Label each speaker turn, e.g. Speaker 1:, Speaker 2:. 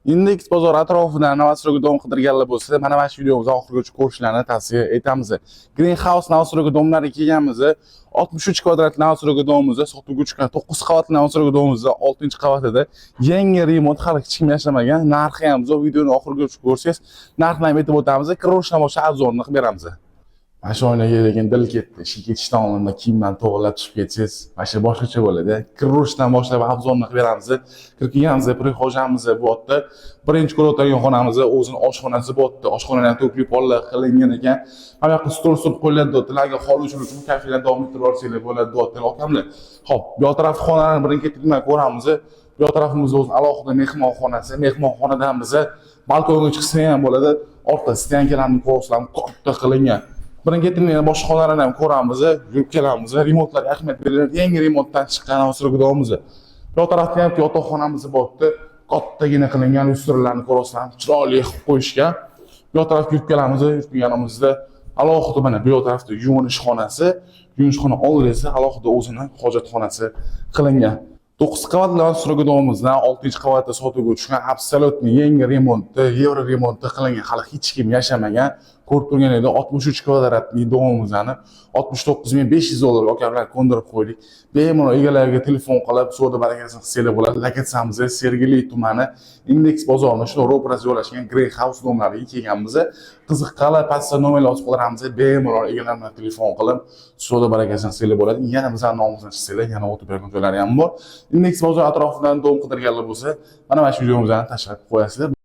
Speaker 1: Indeks bozor atrofidan новостройка dom qidirganlar bo'lsa, mana shu videomizni oxirigacha ko'rishlarini tavsiya etamiz. Greenhouse новостройка domlariga kelganmiz. 63 kvadrat новостройка domimiz sotuvga chiqqan. 9 qavatli новостройка domimiz 6-qavatida. Yangi remont, hali hech kim yashamagan. Narxi ham zo'r. Videoni oxirigacha ko'rsangiz, narxini ham aytib o'tamiz. Kirishdan boshqa обзор ni qilib beramiz. Mana shu oynaga lekin dil ketdi. Ishga ketishdan oldin kiyimdan to'g'irlab tushib ketsangiz, mana shu boshqacha bo'ladi. Kirishdan boshlab обзор ni qilib beramiz. Kirib kelganimiz, прихожа miz bu yerda. Birinchi ko'rib o'tadigan xonamiz o'zini oshxonasi bu yerda. Oshxonani to'kli pollar qilingan ekan. Mana bu yoqqa stol qo'yiladi deyaptilar. Agar xohlovchilar uchun kafelar davom ettirib olsanglar bo'ladi deyaptilar okamlar. Xo'p, bu yoq taraf xonani birin-ketin ko'ramiz. Bu yoq tarafimizda o'zini alohida mehmonxonasi. Mehmonxonadan biza balkonga chiqsa ham bo'ladi. Orqa стенка larni ko'rsam, katta qilingan. Birin-ketin yana boshqa xonalarni ham ko'ramiz, yurib kelamiz. Remontlarga ahamiyat beriladi. Yangi remontdan chiqqan domimiz. Bu yoq tarafda ham yotoqxonamiz bor. Kattagina qilingan, lyustralarni ko'rasizlar, chiroyli qilib qo'yishgan. Bu yoq tarafga yurib kelamiz, yurib kelganimizda alohida mana bu yoq tarafda yuvinish xonasi, yuvinish xona oldida esa alohida o'zini hojatxonasi qilingan. 9 qavatli новостройка domimizdan 6-qavatda sotuvga tushgan, абсолютно yangi remontda, yevro remontda qilingan, hali hech kim yashamagan. Ko'rib turganingizda, 63 kvadratli domimizni 69 500 dollarga akamlar ko'ndirib qo'ydik. Bemalol egalariga telefon qilib, savdo barakasini qilsanglar bo'ladi. Lokatsiyamiz Sergeli tumani, Indeks bozorini shuni ro'parasida joylashgan Grey House domlariga kelganmiz. Qiziqqanlar pastda nomerlar yozib qoldiramiz. Bemalol egalar bilan telefon qilib, savdo barakasini qilsanglar bo'ladi. Yana bizning nomimizdan chiqsanglar, yana o'tib bergan joylari ham bor. Indeks bozor atrofidan dom qidirganlar bo'lsa, mana shu videomizni tashlab qo'yasizlar.